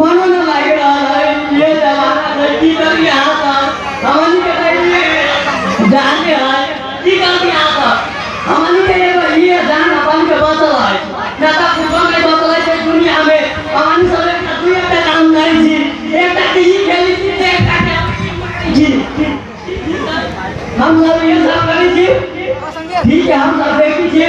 मनो न लागि रहल है ये जमाना है की करी अहाँ सब हमनी के तऽ जाने है की करबी अहाँ सब हमनी के एगो ये जान अपन के बचल है न तऽ कुछो नहि बचल है दुनिया में। हमनी सब एकटा दुई एकटा काम करै छी, एकटा के ई खेलै छी तऽ एकटा के छी। हम सब ये सब करै छी। ठीक है, हम सब देखै छी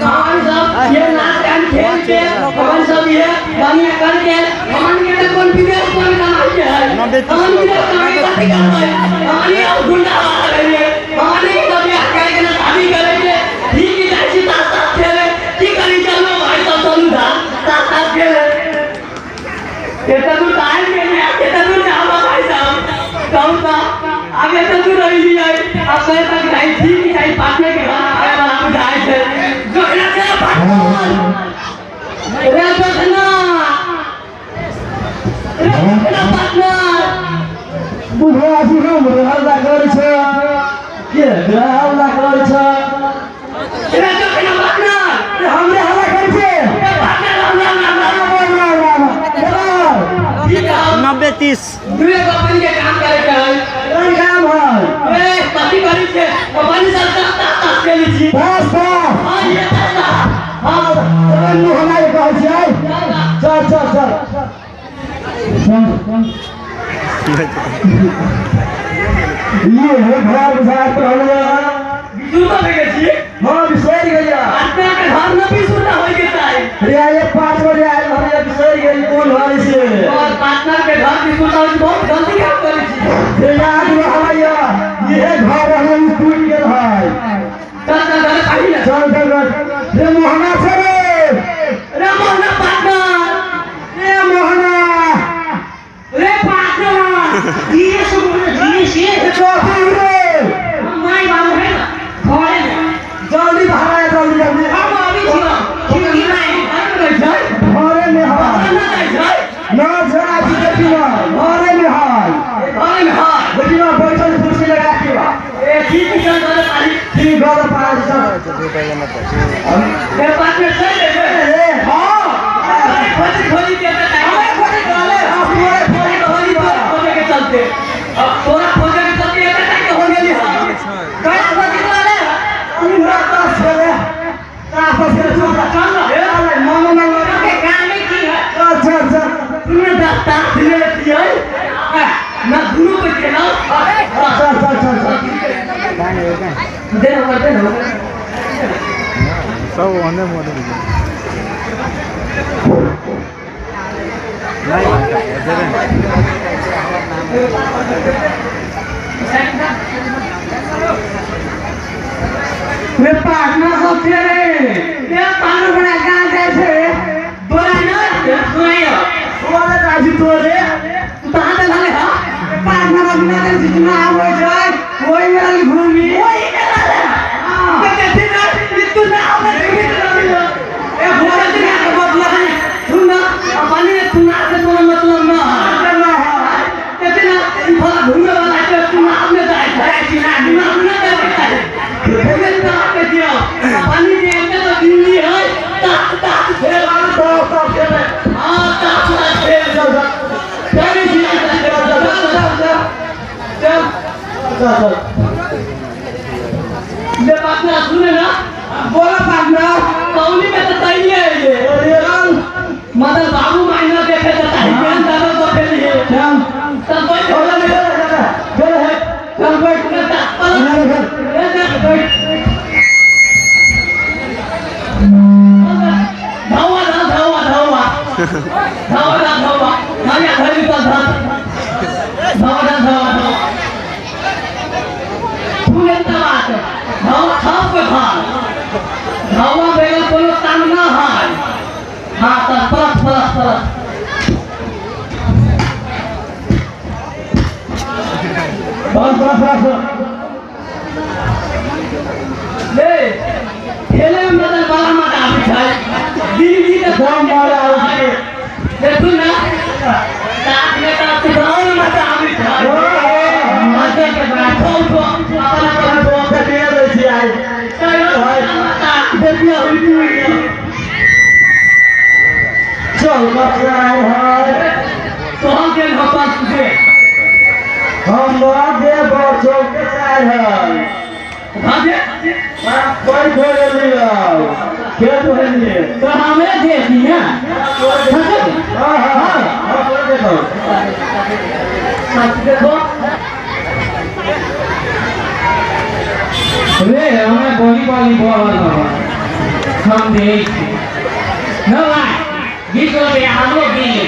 हमन सब ये नाच गान खेल के हमन सब ये बढ़िया करके हमन के तो कोन विदेश कोन कमाई के है, हमन विदेश कमाई कथी करबै? हमन ये गुंडा वाला रहिए, हमन ये सब बियाह करके ना शादी करे के ठीक ही जाइ छी ताश ताश खेले। की करी? चलो भाई सब, चलू धा ताश ताश खेले। केतना दूर आयल के नहीं, केतना दूर जाओ भाई साहब? कहूँ तो आगे तो दूर रही है, अब कहे तक जाई। ठीक है, पाटने के घर आए वाला हम जाए थे जोखना से पाटना रे, जोखना रे, जोखना पाटना। बुढ़वा हम हल्ला करै छ के? हल्ला करै छ रे जोखना पाटना। रे, हमरे हल्ला करै छै। रे पाटना, राम राम राम राम। राम राम राम राम। ठीक है। 90 30। दुए कंपनी के काम करे के है। कोन काम है? ए कथी करी छे? कंपनी सब ताश ताश ताश खेली छी। बस बस। हाँ, ये ताश हाँ, तोरा मुँह के कहै छियै, चल चल चल चल। ये घर बुझाइत रहलै। बिसुर तो भे छी। हाँ, बिसरि गेलियै। पाटना के घर न बिसुर न होय के चाही। रे, आइ 5 बजे आयल रहलियै, बिसरि गेली कोन घर से। और पाटना के घर बिसुर न होय, बहुत गलती काम करै छी। रे, याद रहलै, ये घर रहलै, ई टूटि गेल है। चल चल, घर पाही ना। चल चल चल। रे मोहना छै रे। रे मोहना पाटना। रे मोहना। रे पाटना, धीरे से बोलो, धीरे से। कथी रे? माय बाबू है ना घरे में? जल्दी बाहर आया, जल्दी जल्दी। हम अभी छी खिड़की में घर में छै। घरे में है। ना जाइ छै। ना जरा छी देखी ना, घरे में है। घरे में है। देखी ना, बैठल कुर्सी लगा के बा। ए ठीक है, चल घर पानी। ठीक, घर पास चल। रे पाटना चल रे। ए हाँ। अरे खोजी खोजी के त हमें खोजी कहले, हाँ, तोरे खोजी खोजी, तोरा खोजे के चलते, अब तोरा खोजे के चलते एते तक हो गेली हम। कहीं खोजी कहले। पूरा ताश खेले, ताश खेले, चल। चल ना। चल, मामा ना। के काम की है? चल चल चल। तुमने दस ताश ले लिया ना, दोनों को खेला। चल चल चल चल। दे ना, दे ना। सब ओने मोने नहीं भाई। रे पाटना सब छे रे, रे पानु बड़ा कहाँ जाइ छे? तोरा न सुनाइयो। तोरे राजी, तोरे। तू कहाँ चल रहे हा? पाटना रखना के जितना आबै छै, ओहि में रहली घूमी। ओही में रहले। ते देखी ना, तू ना आवे देखी रहली। ए भोरे दिन के मतलब सुन ना, पानी ने चुनाव से कोनो मतलब ना है। ना है। देखी ना, ई भला घूमे वाला के चुनाव में जाइ छै, चुनाव न करे के चाही। घूमे चुनाव के दियो पानी के एते तो दिल्ली है, ताक ताक खेल। ताश ताश खेले। हाँ, ताक ताक खेल। चल चल। चल चल चल चल चल। चल चल चल। ले पाटना, सुने ना। बोलो पाटना। कौनी में तो तैये है ये। अरे चल। मतलब बाबू माई न देखे तो ताही केहन दादा तो खेली है। चल। तब बैठ। चल चल चल चल, बैठ। चल। चल बैठ। धावा धा धावा धावा धावा धा धावा धावा धरी तो धा धावा धा धावा धावा तू एतना बात धावा खाओ के खा, धावा बेगर कोनो काम ना है। हाँ, तो परत परत परत। बस बस बस। ले खेले में मतलब बड़ा मजा आबै छै दिल्ली के। दम मजा आबै छै। देखू ना, साथ में तऽ गाँव में मजा आबै छै, मजे के बात। उठो उठो, अपन अपन तो दे दै छी आइ। चलो, देखिए हुई हुई। चौका है। तो हम के हम पास दे। हम ना देब, चौके चार है। हाँ दे। कोई खोल लिया खेत लिए। तो हमें दे दी ना। हाँ हाँ हाँ, कोई देखो। देखो रे, हमें बड़ी बड़ी बोल हम दे न भाई, 20 रुपया हमरो दिए।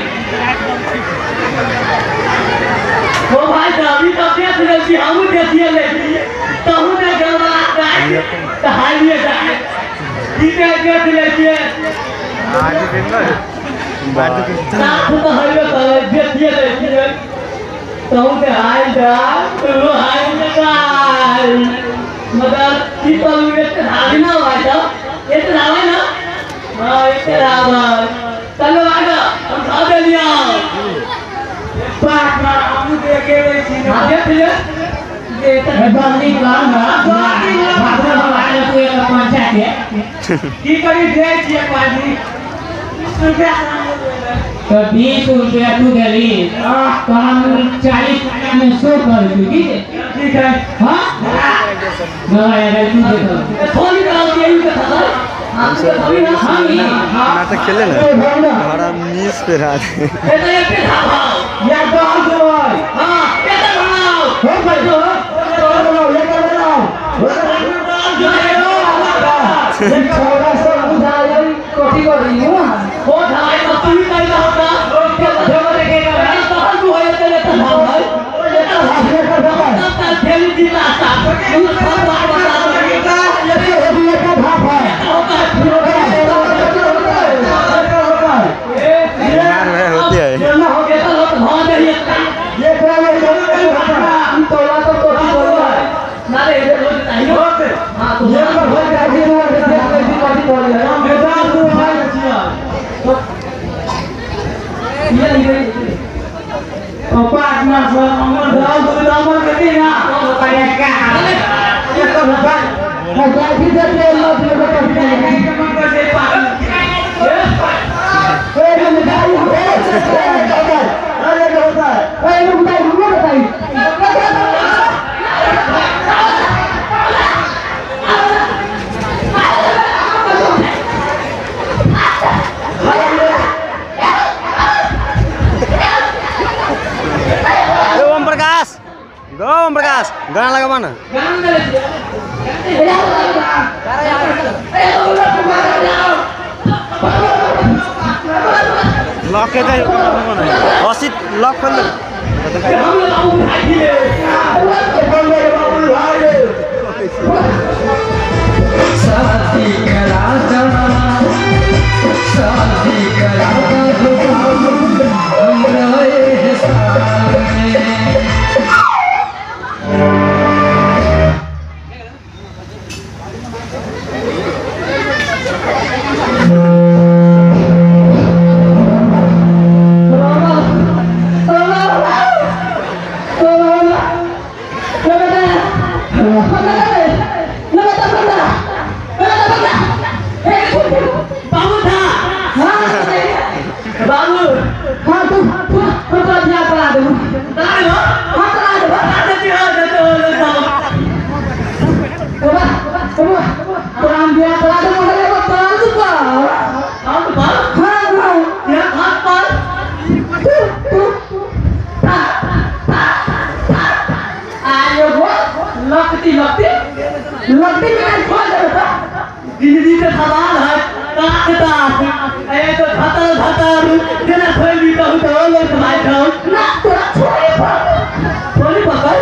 ओ भाई साहब, ई तो देख ले छी, हमहूँ देखिए ले तहु ने गड़बड़ा जाए तऽ हारिए जाए। ई ते देख ले छियै। साफ तऽ हइबे करे, देखिए ले छियै। तहु ते हारि जाए, तू हारि जाए, मगर की करू? एते धावी ना भाई साहब, एते धावे ना। हाँ, एते धावे। चलो भाई साहब, हम खा दे लिया। पाटना हमू देखे लै छी। हाँ, देख ले। बंदी काम भागो हमारे को एक पंचा के। की करी, दे छियै पानी 20 रुपया। तो 20 रुपया तू देली तो हम 40 रुपया में 100 कर दी की। ठीक है। हाँ ना यार, तू देखो। थोड़ी डाल दिया के फसल हम तो थोड़ी ना। हम ही। नाटक खेले ना, हमारा मिस पे रहा थे। ये तो एक धाव। या तो हम देबै। हाँ, ये तो बनाओ। हो भाई, तो बनाओ, ये तो बनाओ। छौड़ा सब बुझायल कथी कर रही हूँ? हो धाय तो तू ही कहिला होता। देबो देखे। तहन तू होय ते तो धाव है। ये कर देबै। तब तक खेल जीता सा तू सब बात बता दे। ये ये का भाप है। होता है। बीमार है होती है। ये हो गया तो भाव नहीं। ये क्या ये हम तोला तो कथी कर है? ना रे, ये रोज नहीं होते। हां, तो ये पर हो जाए। देख ले कथी कर है। ये ये पाटना सर अमर दाव तो अमर के ना अरे का। ये तो भाप मैं जाती दे के अल्लाह से कथी ए मिठाई ए अरे होता है। ए मिठाई हमको बताई। ए ओम प्रकाश गो, ओम प्रकाश गाना लगावा ना। गाना दे। लक के 80 लक खोल दे। हम बाबू भाई बंदे बाबू भाई। शादी करा दो, शादी करा दो हमरा एहसान में। बाबू था बाबू। हाँ, तू तू तू तो बियाह करा देबू। करा दो। हाँ, करा देबू। करा देती हो, देते हो, देते हो। बाबा बाबा, तोरा हम बियाह करा देबू, मगर एगो शर्त पर। हाँ तो पर। हाँ हाँ। ये हाथ पर। तू तू ता ता ता आ एगो लकती लकती। लकड़ी में खोल देबे तो। दीदी से सवाल है ताक ताक ए तो धतर धतर जेना खोली कहू तो लोग भाई खाओ। ना, तोरा छोड़े पर। खोली पकड़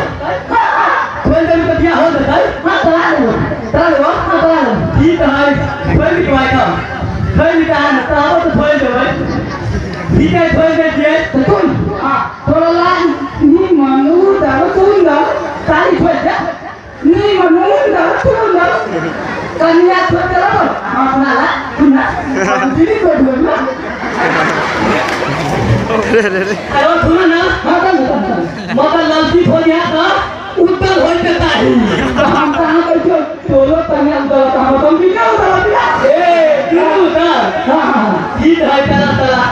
खोल दे तो बियाह हो जतै। हाँ, करा देबो। करा देबो। हाँ, करा देबो। ठीक है, खोल दी भाई खाओ, खोल दी तहन तब तो खोल देबै। ठीक है, खोल दे छियै। तो तुम तोरा ला नी मनु दारू तुम दा ताली छोड़ दे, नी मनु दारू तुम दा कन्या छोड़ दे रो अपना ला तुम ना दीदी को ढूंढ ना। रे रे रे। अरे सुन ना। हाँ, चल चल चल। मगर लड़की खोलिया तो उत्तर होइते ताही। तो हम कहाँ बैठो तोलो कन्या उतर तो हम तुम भी क्या उतर दिया। ए तू उतर। हाँ हाँ। ठीक है, चला चला।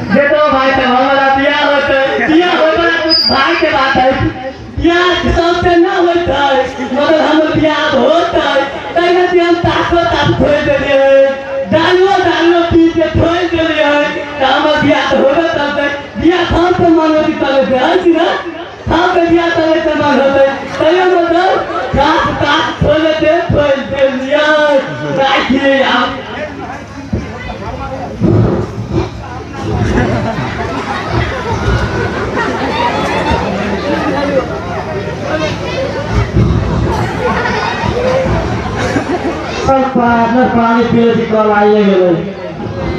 देखो भाई साहब, हमारा बियाह होते, बियाह होते कुछ भाई के बात है, बियाह सबसे ना होता है, मगर हम बियाह होता है, तैने से हम ताको ताक छोड़ देलिए, डालो डालो पी के छोड़ देलिए, तो हमर बियाह तो होबे करतै, बियाह हम तो मानो कि चले से है कि ना, हम तो बियाह चले से मान होते, तैयो मतलब ताक ताक छोड़ दे छोड़ देलिए, राखिए आप। पार्टनर पानी पीले छी कल आइए गेलै।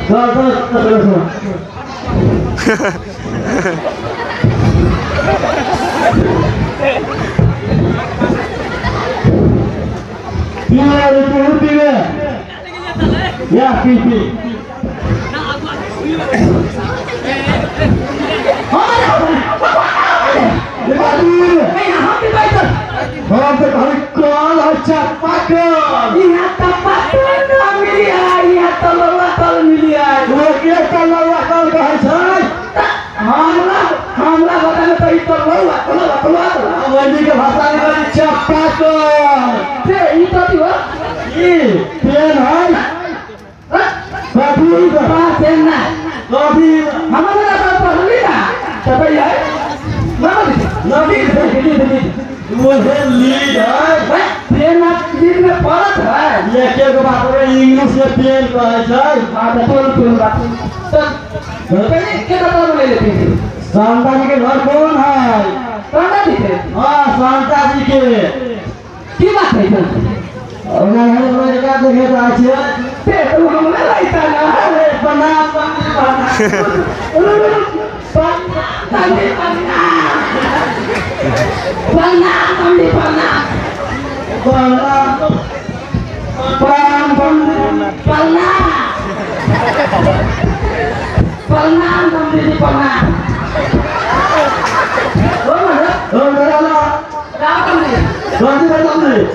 चल चल चल चल। पीवे रे तू पीवे। या पी पी। हम तो कहली कल अच्छा पाकल। यहाँ तो पाकल ना मिली है, यहाँ तो लौआ कल मिली है। वो के तो लौआ कल कहै छै? हमरा हमरा बता में तो ई तो लौआ लौआ लौआ। अवैधी के भाषा में कहै चपाकल। से ई तो थी हो? ई पेन है। कथी? पेन ना। कथी? हमरा तो पढ़ली ना। तो भैया ना नदी मुझे लीड है। पेन लीड में पढ़त है। ये के गो बात रे इंग्लिश में पेन कहै छै। हां तो तोर पेन बात। तो पहले के बता ले लेते। शांता जी के घर कौन है? शांता जी के? हां शांता जी के। की बात है सर? ओना है लड़का देखे जाय छै। ते तो हमरा लाइता ना। अरे प्रणाम प्रणाम। प्रणाम प्रणाम प्रणाम प्रणाम प्रणाम प्रणाम पंडित प्रणाम। ओ मेरा राम पंडित पंडित पंडित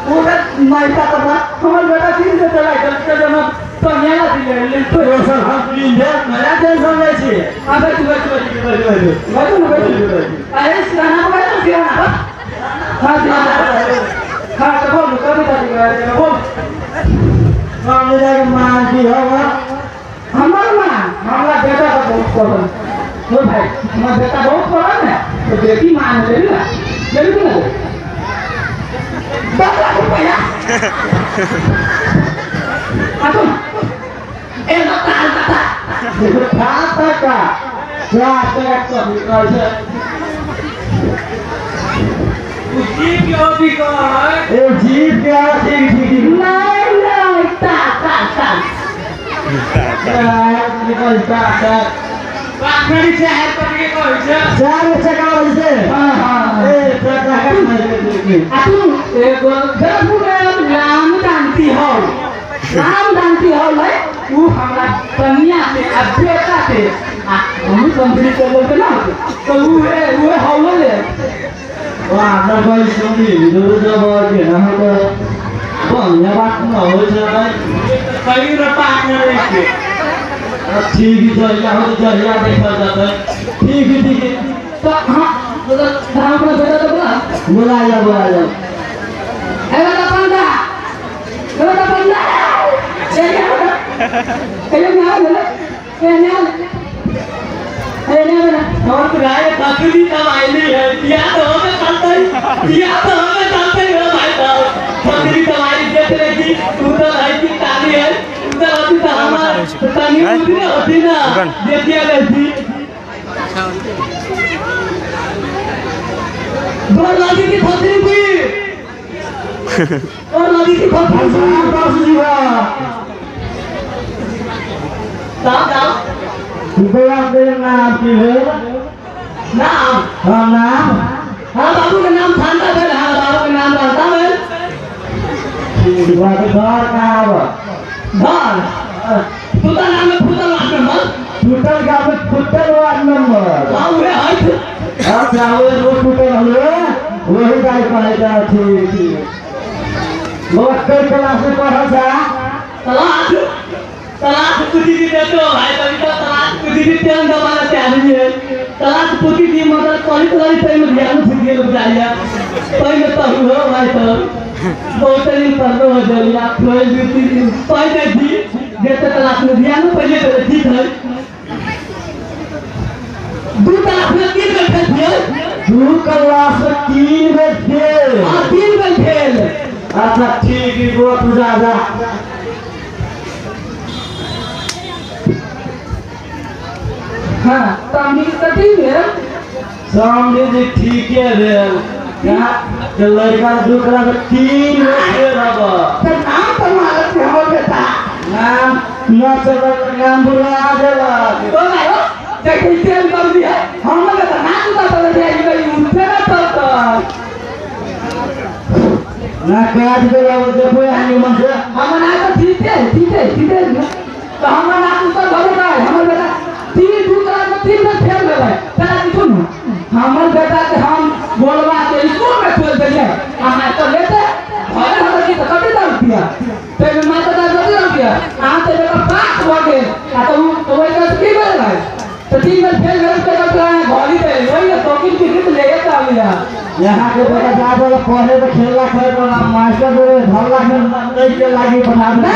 पूरा माइका तो हमर बेटा तीन से चला के जमा तो यहाँ दिले ले तो सर हम तीन दे मेरा टेंशन नै छी। आ बैठ बैठ बैठ बैठ बैठ बैठ बैठ। अरे सिराना बैठ सिराना। हां सिराना। हां तो बोल कभी कभी बोल। हमरा के मां की हो हमर मां हमरा बेटा का बहुत पढ़ल। ओ भाई हमर बेटा बहुत पढ़ल ना तो बेटी मान लेली ना लेली ना 10 लाख रुपया। आ तुम ए ताल ताल 7 टका 4 टका कभी कहै छै। जीप के अभी कहै ए जीप के ठीक ठीक नहीं नहीं ताल ताल ताल निकल ताल पाखरी चार टका कहै छै। 4 टका होइ छै। हां हां ए टका आ तुम एगो राम जानती हो राम जानती हो है उ हमरा कन्या से आ बेटा से आ हम कंप्लीट कर लेते ना तो उ है उ हौले ले। वाह न कोई सुनी दूर जब के ना हो तो बढ़िया बात न हो छै। कई रुपा न रे ठीक जरिया हो जरिया देखल जातै। ठीक ठीक तो हां धाम अपना बेटा तो बोला बोला जा बोला जा। ए बेटा पंडा ए बेटा पंडा ए ए ना ना ए ना ए ना ना और राय थकली तब आइली है बियाह तो हमें चलते बियाह तो हमें चलते हो भाई साहब। थकली तब आई देख रही थी उधर आई थी ताली है उधर होती तो हमार तनी उधर होती ना देखिए रहती गोर लगी की थकली थी और लगी की थकली बाबूजी बा दाव दाव रुपया के नाम की भेल नाम? हाँ नाम। हाँ बाबू के नाम थाना भेल। हाँ बाबू के नाम रास्ता भेल। घर कहाँ बा? घर फुटल नाम में फुटल वार्ड नंबर। फुटल गाँव में फुटल वार्ड नंबर। हाँ उहे है। अच्छा वो रोड फुटल हले वही गाय कहै जा। ठीक ठीक बहुत कई क्लास में पढ़ल जा? क्लास क्लास पूछी थी तो भाई तभी तो तलाश पूछी थी तेल दबाना चाह रही है। तलाश पूछी थी मगर कॉलेज वाली टाइम में ध्यान से गेल जाइए पहले तो हो भाई तो बहुत दिन पढ़ो हो जाइए फिर ड्यूटी पहले थी जैसे तलाश में ध्यान पहले तो ठीक है। दू तलाश में 3 बेर फेल भेल। 2 क्लास में 3 बेर फेल। हाँ 3 बेर फेल। अच्छा ठीक है गो तू जा जा। हाँ तो हमनी के कथी भेल? सामने जी ठीक है भेल। यहाँ के लड़का 2 क्लास में 3 बेर फेल हब। तो नाम तो मालूम है हमर बेटा। नाम न चलल नाम बुला देलक। तो भाई हो देखी तेल कर दिया हमर बेटा नाम तो चल दिया ई गई उठे ना चलता। ना काट देला देखो यहाँ निमन से। हमर नाम तो ठीक है ठीक है ठीक है। तो हमर नाम तो घरे का है हमर बेटा 3 2 क्लास में 3 बेर फेल भेलै। पहला देखू न हमर बेटा के हम बोलवा के स्कूल में खोल देलियै आ मास्टर लेते घरे हमर की कते दाम रुपया ते मास्टर दाम कते रुपया अहाँ के बेटा पास भऽ गेल आ तऽ उ तऽ ओहि क्लास की भेलै तो 3 बेर फेल भेल तऽ कहलकै घरी पे ओहि ने शौकीन की ले के आबिया। यहाँ के बेटा जा बोला पढ़े तो खेलला खेल बोला मास्टर बोले धरला खेल नहीं के लागी पठा दे।